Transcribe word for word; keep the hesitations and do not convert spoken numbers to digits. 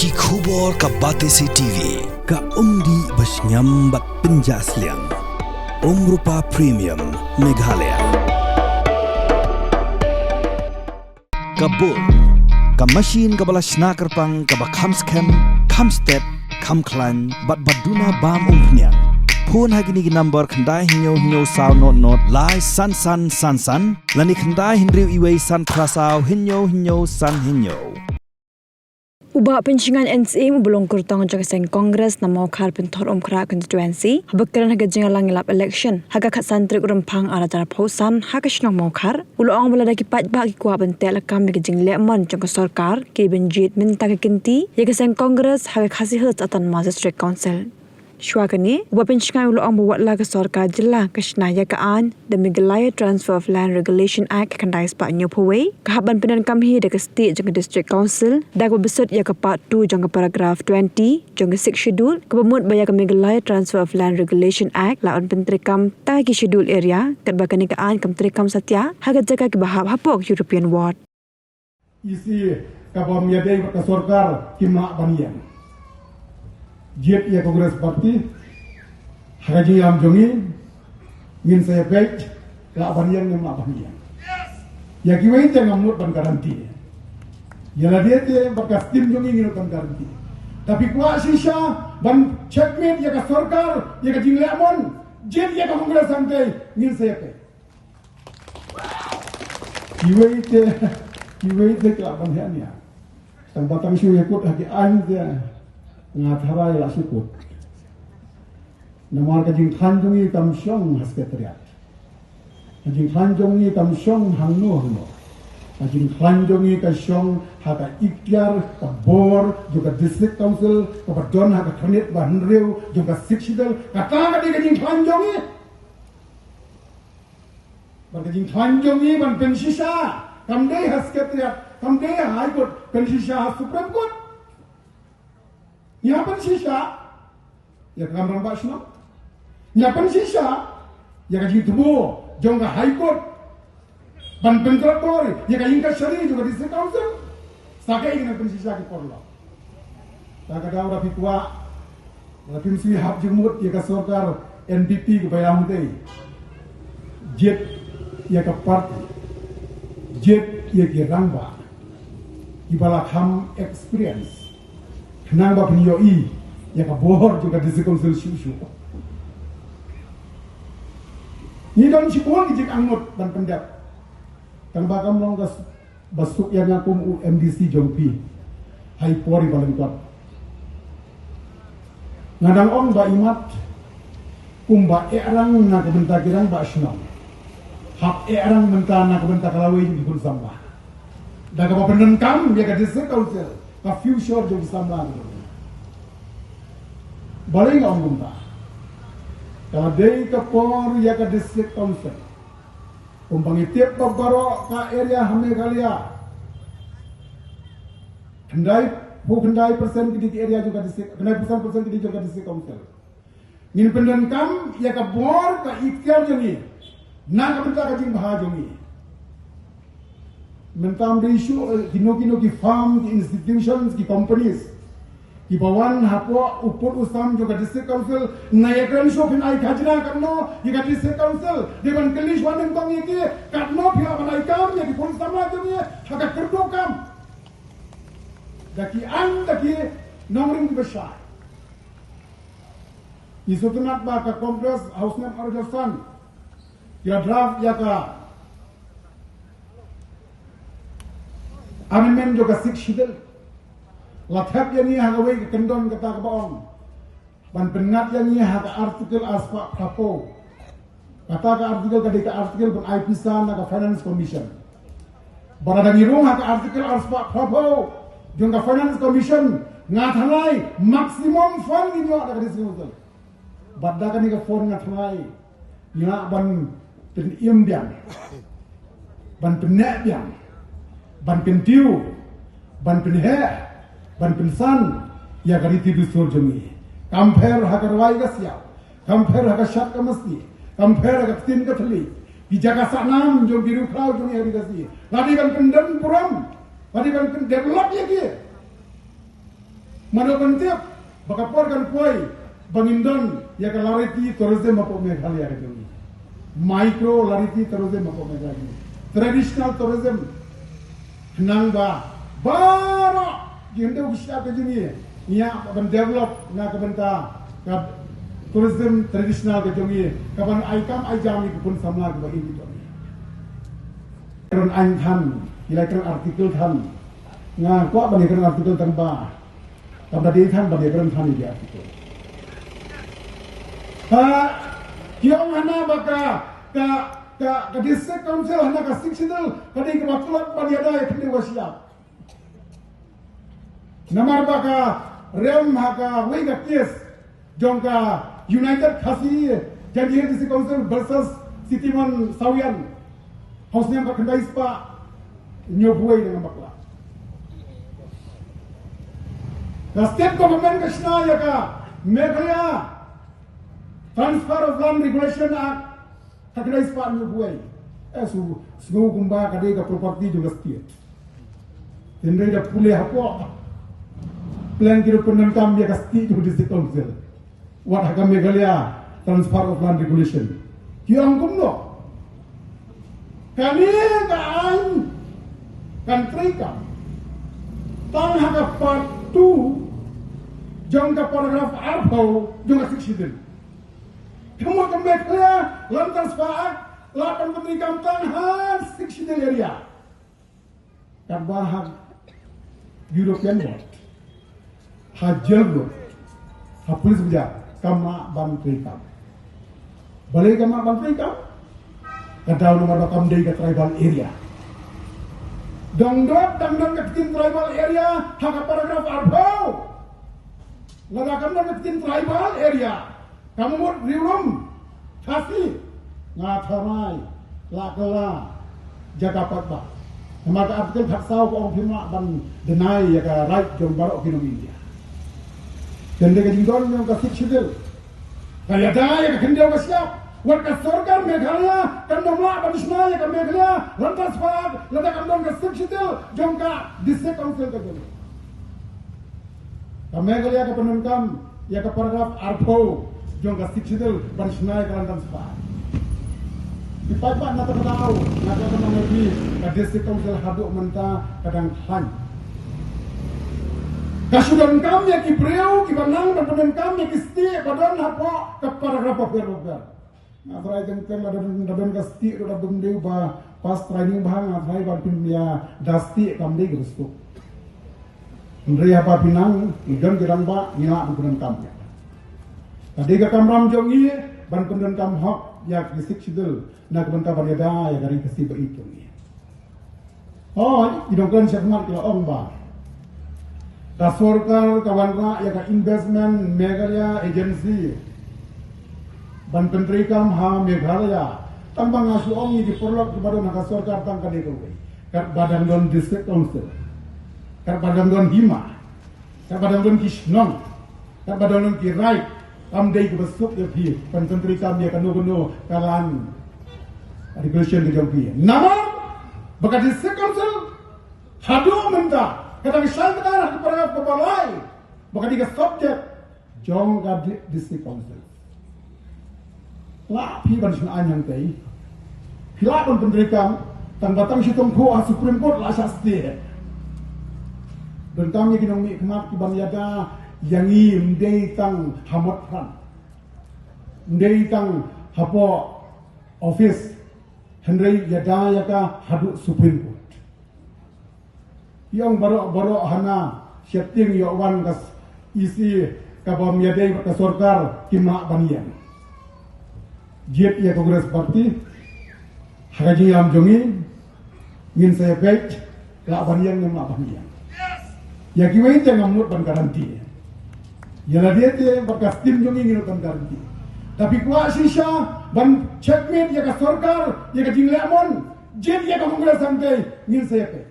Ki khubor ka Batesi T V, ka umdih ba shngiam bad pynjah sliang. Umrupa Premium, Meghalaya. Ka Bull, ka machine kaba la shna kyrpang kaba kham skhem, kham stet, kham khlaiñ, bad ba duna bam umphniang. Phone ha kine ki number khyndai hynñiew hynñiew saw nod nod lai san san san san, lane khyndai hynriew iwei san phra saw hynñiew hynñiew san hynñiew. U Bah Pynshngaiñ N Syiem uba long kyrtong jong ka seng Congress na Mawkhar Pynthorumkhrah constituency, haba kren ha ka jingïalang ïalap election ha ka khatsan tarik u Rymphang arhajar arphew san ha ka shnong Mawkhar, u la ong ba lada ki paidbah ki kwah ban teh lakam ïa ka jinglehmon jong ka sorkar, ki dei ban jied mynta ka kynti ïa ka seng Congress ha ka Khasi Hills Autonomous District Council. Shuwa kane, u Bah Pynshngaiñ u la ong ba watla ka sorkar jylla ka shna ïa ka aiñ The Meghalaya Transfer of Land Regulation Act khyndai spah hynñiewphew wei, ka hap ban pyndonkam hi da ka stieh jong ka District Council da kaba bsut ïa ka part two jong ka paragraph twenty jong ka Sixth Schedule, kaba mut ba ïa ka Meghalaya Transfer of Land Regulation Act lah ban pyntreikam tang ha ki Schedule Area, katba kane ka aiñ kam treikam satia ha ka jaka kiba hap hapoh ka European Ward. Isi kaba ym ïadei bad ka sorkar kim lah ban ïeng. Jied ïa ka Congress Party ha ka jingïalam jong ngi, ngin sa ïapeit, lah ban ïeng ne ym lah ban ïeng. Ïa kiwei te ngam nud ban guarantee. Ïa lade te bad ka skim jong ngi ngin nud ban guarantee. Tapi kwah shisha ban checkmate ïa ka sorkar, ïa ka jinglehmon, jied ïa ka Congress hangtei, ngin sa ïapeit. Kiwei te, kiwei te ki lah ban heh nia. Tang ba tang shu ïakut ha ki aiñ te nga tharai lah shu kut. Namar ka jingkhlaiñ jong ngi kam shong ha Secretariat. Ka jingkhlaiñ jong ngi kam shong hangno hangno. Ka jingkhlaiñ jong ngi ka shong ha ka iktiar, ka bor jong ka District Council kaba don ha ka khyrnit ba hynriew jong ka Sixth Schedule. Kata ka dei ka jingkhlaiñ jong ngi. Bad ka jingkhlaiñ jong ngi ban pynshisha kam dei ha Secretariat, kam dei ha High Court, pynshisha ha Supreme Court. Ngi hap pynshisha ïa ka kam rangbah shnong. Ngi hap pynshisha ïa ka jingthmu jong ka High Court ban pyntrei bor ïa ka ïing kashari jong ka District Council. Sa kaei ngi nang pynshisha ki por lok. Te ka daw lada phi kwah, lada phim sngewhap jingmut ïa ka sorkar N P P kaba ïalam tei, jied ïa ka party, jied ïa ki rangbah kiba la kham experience, khnang ba phin ïohi ïa ka bor jong ka District Council shuh shuh. Ngi don shibun ki jingangnud ban pyndep, tang ba kam long ka ba suk ïa nga kum u M D C jong phi ha i por iba lyngkot. Nga dang ong ba imat kumba eh rang na ka bynta ki rangbah shnong, hap eh rang mynta na ka bynta ka lawei jong ki khun samla. Da kaba pyndonkam ïa ka District Council, ka future jong ki samla ka jong. Balei nga ong kumta? Ka la dei ka por ïa ka District Council. Kumba ngi tip ba baroh ka area ha Meghalaya, khyndai phew khyndai percent ki dei ki area jong ka district, khyndai phew san percent ki dei jong ka District Council. Ngin pyndonkam ïa ka bor, ka iktiar jong ngi na ka bynta ka jingbha jong ngi. Mynta ym dei shuh, eh, kino kino ki firm, ki institutions, ki companies kiba wan hapoh u pud u sam jong ka District Council, na ïakren shuh phin ai khajna katno ïa ka District Council. Dei ban kylli shuwa nyngkong ïa ki, katno phi lah ban ai kam ïa ki khun samla jong ngi ha ka kyrduh kam. Da ki aiñ, da ki nongrim kiba shai. Ngi sngewtynnat ba ka Congress ha u snem arhajar san ki la draft ïa ka amendment jong ka Sixth Schedule. La thep ïa ngi ha kawei ka kyndon kata kaba ong ban pynngat ïa ngi ha ka Article arspah phraphew. Kata ka article ka dei ka article ban ai pisa na ka Finance Commission. Bad lada ngi rung ha ka Article arspah phraphew jong ka Finance Commission, nga tharai maximum fund ngin ïoh da ka District Council. Bad da kane ka fund nga tharai ngi lah ban pynim biang, ban pynneh biang, ban kyntiew, ban pynheh, ban pynsan ïa ka riti dustur jong ngi. Kam pher ha ka rwai ka siaw, kam pher ha ka shad ka masti, kam pher ha ka ktien ka thylliej, ki jaka sahnam jong ki riewkhraw jong ngi ha ri Khasi. La dei ban pyndon burom, la dei ban pyndevelop ïa ki. Mano ban tip ba ka por kan poi ba ngin don ïa ka Lariti tourism hapoh Meghalaya ka jong ngi. Micro Lariti tourism hapoh Meghalaya ka jong ngi. Traditional tourism. Khnang ba baroh ki hynñiew ki shyiap ka jong ngi ngi ïa ban develop na ka bynta ka tourism traditional ka jong ngi, ka ban ai kam ai jam ïa ki khun samla kiba im ki jong ngi. Kren aiñ than, ïa la kren article than. Nga kwah ban ïa kren article tang ba Kam da dei than ban ïakren than ïa ki article. Ha, ki ong hana ba ka, ka, ka, ka District Council hana ka Sixth Schedule ka dei kaba tlot ban ïada ïa ka khyndew ka shyiap. Namar ba ka rem ha kawei ka case jong ka United Khasi Jaintia Hills District Council versus City Mon Sawian. Ha u snem khatkhyndai spah hynñiewphew wei, lada ngam bakla. Ka state government ka shna ïa ka Meghalaya Transfer of Land Regulation Act khatkhyndai spah hynñiewphew wei. Eh, sngew kumba ka dei ka property jong ka state. Hynrei da pule hapoh plan ki ruh pyndonkam ïa ka state jong ka District Council. Wat ha ka Meghalaya Transfer of Land Regulation. Ki ong kumno? Kane ka aiñ kan treikam tang ha ka part two jong ka paragraph arphew jong ka Sixth Schedule. Ka mut ka Meghalaya Land Transfer Act la ban pyntreikam tang ha Sixth Schedule area. Katba ha European Board, ha Jail Board, ha Police Bazar, kam lah ban treikam. Balei kam lah ban treikam? Ka daw namar ba kam dei ka tribal area. Dang dot, dang dot ka ktien tribal area ha ka paragraph arphew. Lada kam dei ka ktien tribal area, ka mut riewlum Khasi, nga tharai la kylla jaka paidbah. Namar ka article khatsaw ka ong phim lah ban deny ïa ka right jong baroh ki nong India. Te dei ka jingdon jong ka Sixth Schedule. Ka ïada ïa ka khyndew ka shyiap. Wat ka sorkar Meghalaya kan ym lah ban shna ïa ka Meghalaya Land Transfer Act lada kam don ka Sixth Schedule jong ka District Council ka jong. Ka Meghalaya ka pyndonkam ïa ka paragraph arphew jong ka Sixth Schedule ban shna ïa ka Land Transfer Act. Ki paidbah na ta ka daw, na ka daw na ka, ka District Council haduh mynta ka dang khlaiñ. Ka shu donkam ïa ki briew kiba nang ban pyndonkam ïa ki stieh ba don hapoh ka paragraph bapher bapher. Nga tharai teng teng lada don, lada don ka stieh ruh da bym dei ba pass training bha, nga tharai ban pynïada stieh kam dei kaba suk. Hynrei haba phi nang, ngi don ki rangbah, ngi lah ban pyndonkam ïa ka. Ka dei ka kamram jong ngi ban pyndonkam hok ïa ki Sixth Schedule na ka bynta ban ïada ïa ka ri Khasi ba ïeit jong ngi. Hooid, ki nongkren shakhmat ki la ong ba ka sorkar ka wanrah ïa ka Investment Meghalaya Agency ban pyntreikam ha Meghalaya. Tang ba nga shu ong ïa ki paralok kiba don ha ka sorkar tang kane kawei. Katba dang don District Council, katba dang don hima, katba dang don ki shnong, katba dang don ki raid, kam dei kaba suk ïa phi ban pyntreikam ïa kano kano ka land regulation ka jong phi. Namar ba ka District Council haduh mynta ka dang shai kdar ha ka paragraph kaba lai ba ka dei ka subject jong ka di-, District Council. Lah phi ban shna aiñ hangtei. Phi lah ban pyntreikam, tang ba tang shitom khuh ha Supreme Court la shah stay. Donkam ïa ki nongmihkhmat ki ban ïada ïa ngi, ym dei tang ha Motphran, ym dei tang hapoh office, hynrei ïada ïa ka haduh Supreme Court. Ïa ong baroh baroh hana sheptieng ïoh wan ka EC kaba ym ïadei bad ka sorkar kim lah ban ïeng. Jied ïa Congress Party ha ka jingïalam jong ngi, ngin sa ïa peit lah ban ïeng ne ym lah ban ïeng. Ïa kiwei te ngam mut ban guarantee. Ïa lade te bad ka skim jong ngi ngin mut ban guarantee. Tapi kwah shisha ban checkmate ïa ka sorkar ïa ka jingleh mon, jied ïa ka Congress hangtei, ngin sa ïa peit.